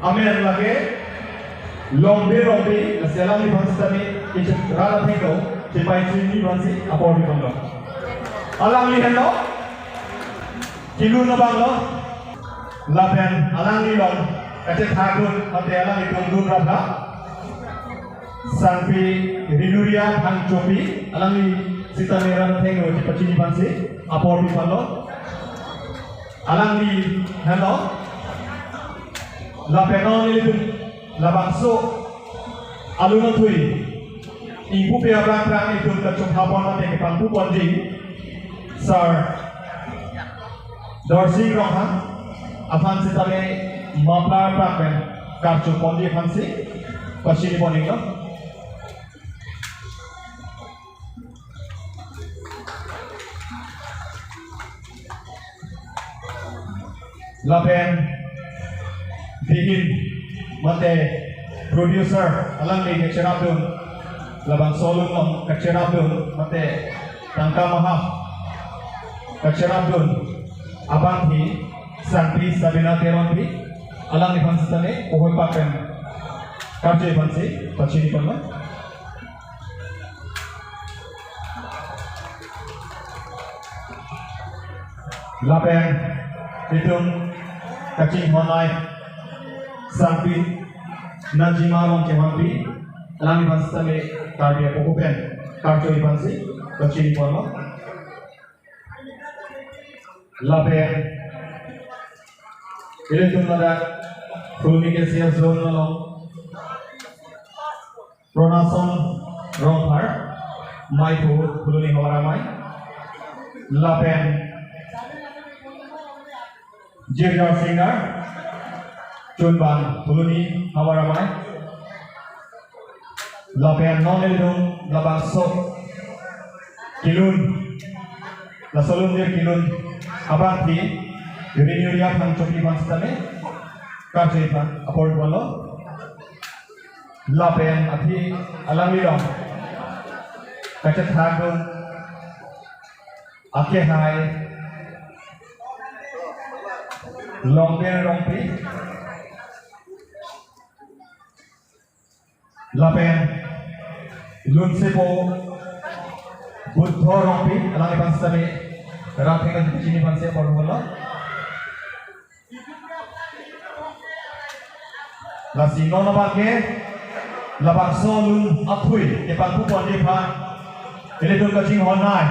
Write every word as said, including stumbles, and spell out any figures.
Amen lake Longbe Rongpi, lasi alangliphan sitame kechak rat athengno chepaichiniji aphansi apor piponlo. Alangli henlo, kelun abanglo, lapen alangli along kachethakdun mate alanglitum dunrap ha Sangpi Rinuria Phangchopi, alangli sitame rat athengno chepachini aphansi apor piponlo. Alangli henlo, lapen non ilitum labangso alun athui ingpupe aphrang aphrang itum kachongha pon mate kepangpu ponji Sir Dorsing Ronghang aphan sitame muffler pak pen karcho ponji aphansi pachini pon-iklo. Lapen bihin mate producer alangli kacherapdun, labangso alun along kacherapdun mate tangka maha kacherapdun abangpi Sangpi Sabina Teronpi, alangliphan sitame puhoi pak pen karcho aphansi pachini ponlo. Lapen itum kachinghon-ai Sangpi Najima Rongchehonpi, alangliphan sitame Karbi apoho pen karcho aphansi pachini ponlo. Lapen ilitum ladak Phuloni K C F zone along Pronason Rongphar, Maiphu Phuloni Havar Amei, lapen Jirjar Singnar, Chunbang Phuloni Havar Amei, lapen non ilitum labangso kelun, laso alun dir kelun abangpi Rinuria Phangchopi aphan sitame karcho aphan apor piponlo. Lapen athe alangli along kachethakdun akehai Longbe Rongpi. Lapen lunsepo Buddho Rongpi, alangliphan sitame rat athengno chepachini aphansi apor piponlo. Lasi non abangke labangso alun athui kepangpu ponji aphan ilitum kachinghon-ai.